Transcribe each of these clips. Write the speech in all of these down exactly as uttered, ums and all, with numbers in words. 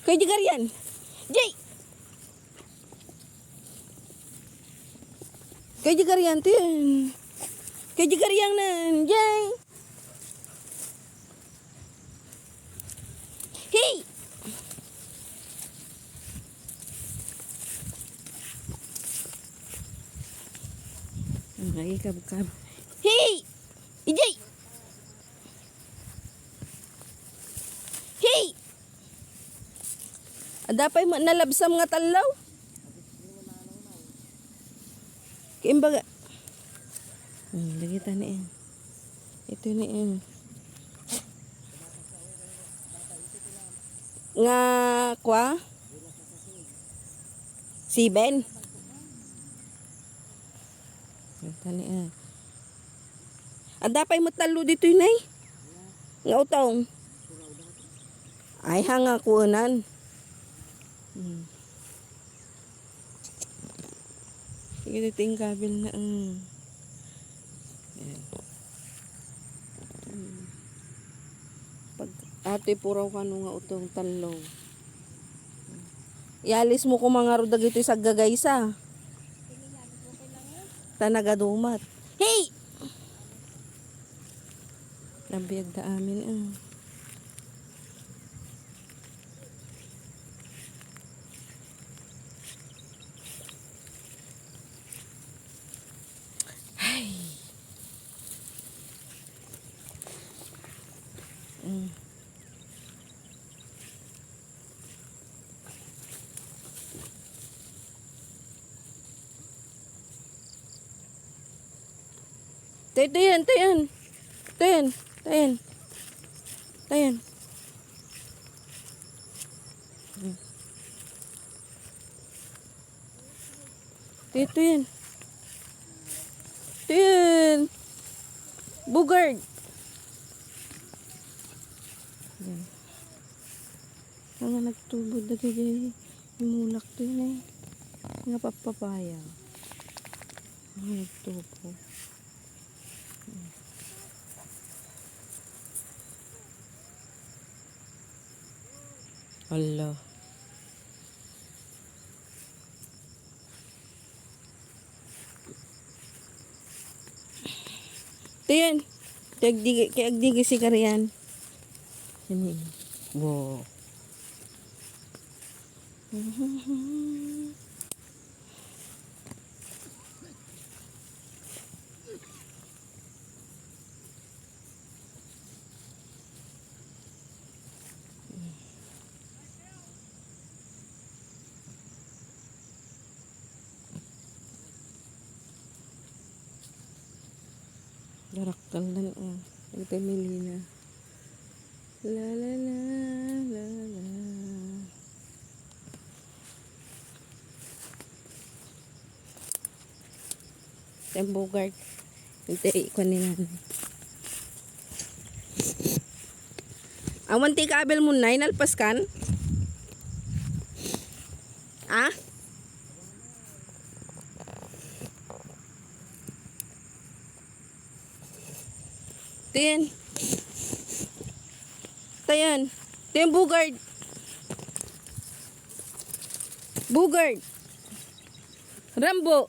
Kay di garian. Jay! Kay di garian, tin. Kay di garian nan, Jay. Hey! Ang ikabkab. Hey! Ijay! Hey! Adda pay mo nalabsam nga tallo? Kaimbaga. Hmm, lagi ta ni eh. Ito ni eh. Nga, kwa? Seven. Ito ni eh. Adda pay mo tallo ditoy, nay? Nga utong. Ay, ha nga kuenan. Hmm. Sige, dito yung gabil na, mm. Ayan. Mm. Pag ate puraw kano nga utong tallo. Ialis mo ko mga rudag ito sa gagaysa. Ta nagadumat. Hey! Nabiag da amin, ah. Ay. Mm. Tayo, tayo yan, tayo yan. Tayo yan, tayo yan. Tayo yan. Tayo, tayo yan. Tayo yan. Bugard. Yan. Mga nagtubo dagiti mulak din eh. Nga papapaya. Mga nagtubo. Hala. Tayo yan. Kay agdigi, kay agdigi si Karian. Sini. Wow. Darakkel na, oh. Ito, Melina. La, la, la, la, la. Yung bugard. Ito, ikuan ni nanay. Awan ti kabil mo, nay, nalpas kan? Ah? Tin. Tayan. Tin, bugard. Bugard. Rambo.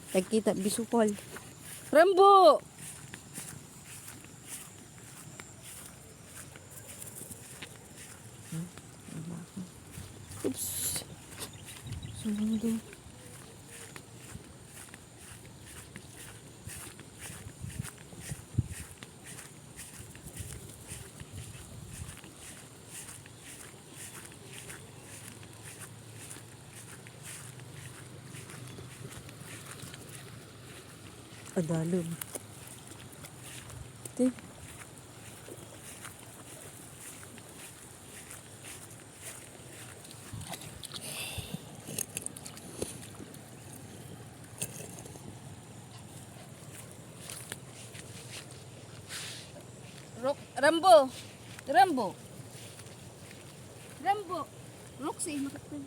Tagkita, bisukol. Rambo! Oops. Sumundo. Adalom. Ti. Rok-, Rambo. Rambo. Rambo. Roxy, makapal.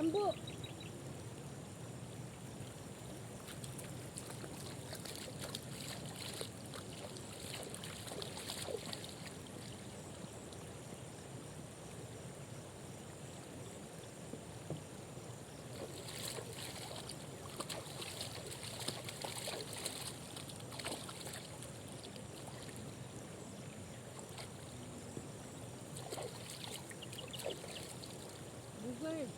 Rambo. Bugard.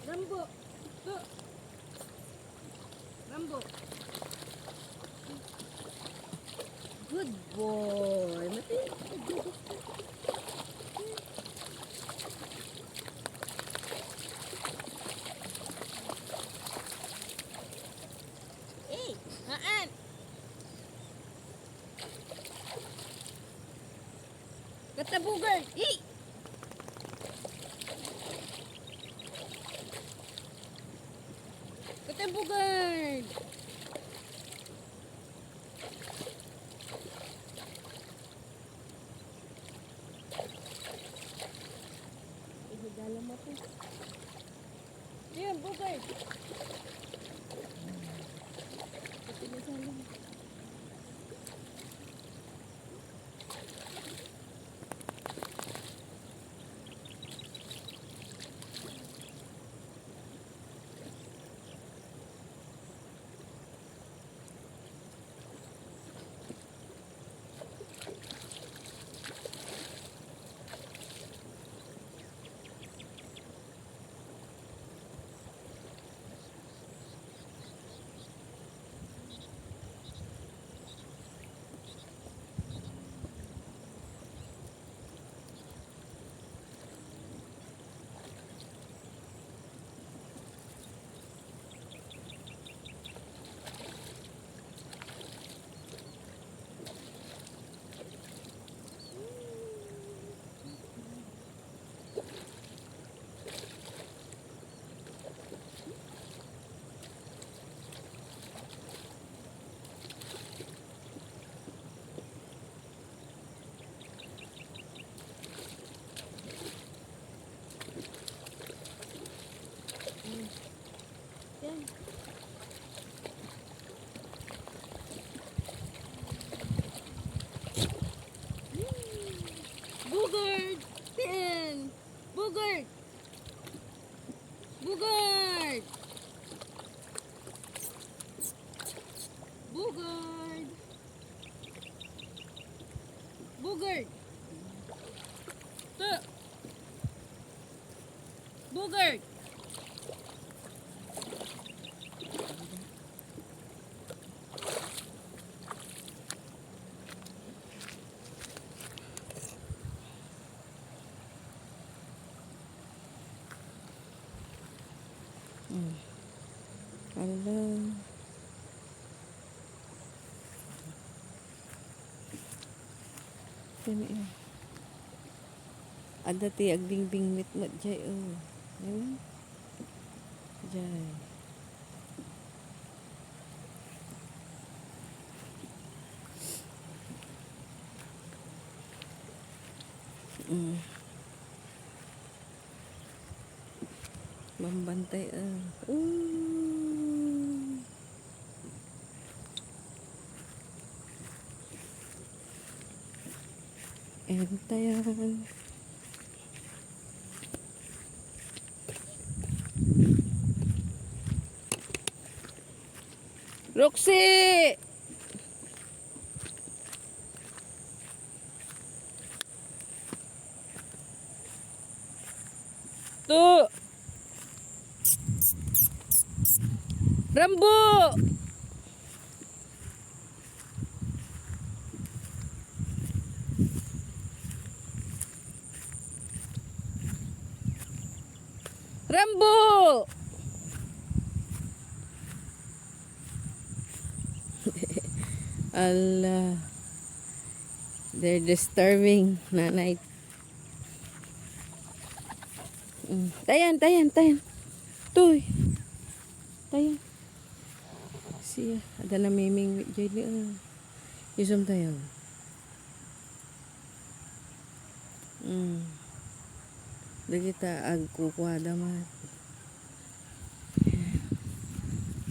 Rambo. Go. Rambo. Good boy. Mati. Eh, haan. Katabugan. Eh. Katabugan. Ihigala mo to. Yan, bugay. Pati na sa alam. Yan. Bugard! Yan! Bugard! Bugard! Bugard! Bugard! To! Bugard! Mm. Ala. Kani, eh. Adda ti agbingbingmit met jay, oh. Ano? Jay. Mm. Bambantay, ah. Ooh. Entayan. Roxy! To. Rambo! Rambo! Allah. They're disturbing, nanay. Mm. Tayan, tayan, tayan. Tuy. Tayan. Siya, adda namimingwit jay di, ah. Isum tayo. Mm. Dagita agkukuada man.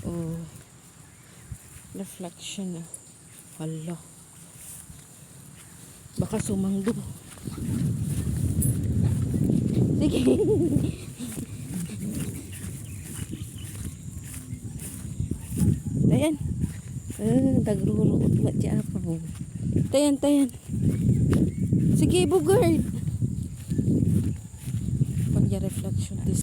Oh. Reflection na. Hala. Baka sumangdo. Sige. Tayan. Eh, nagruruot na ti apo. Tayan, tayan. Sige, bugard. Pag reflection this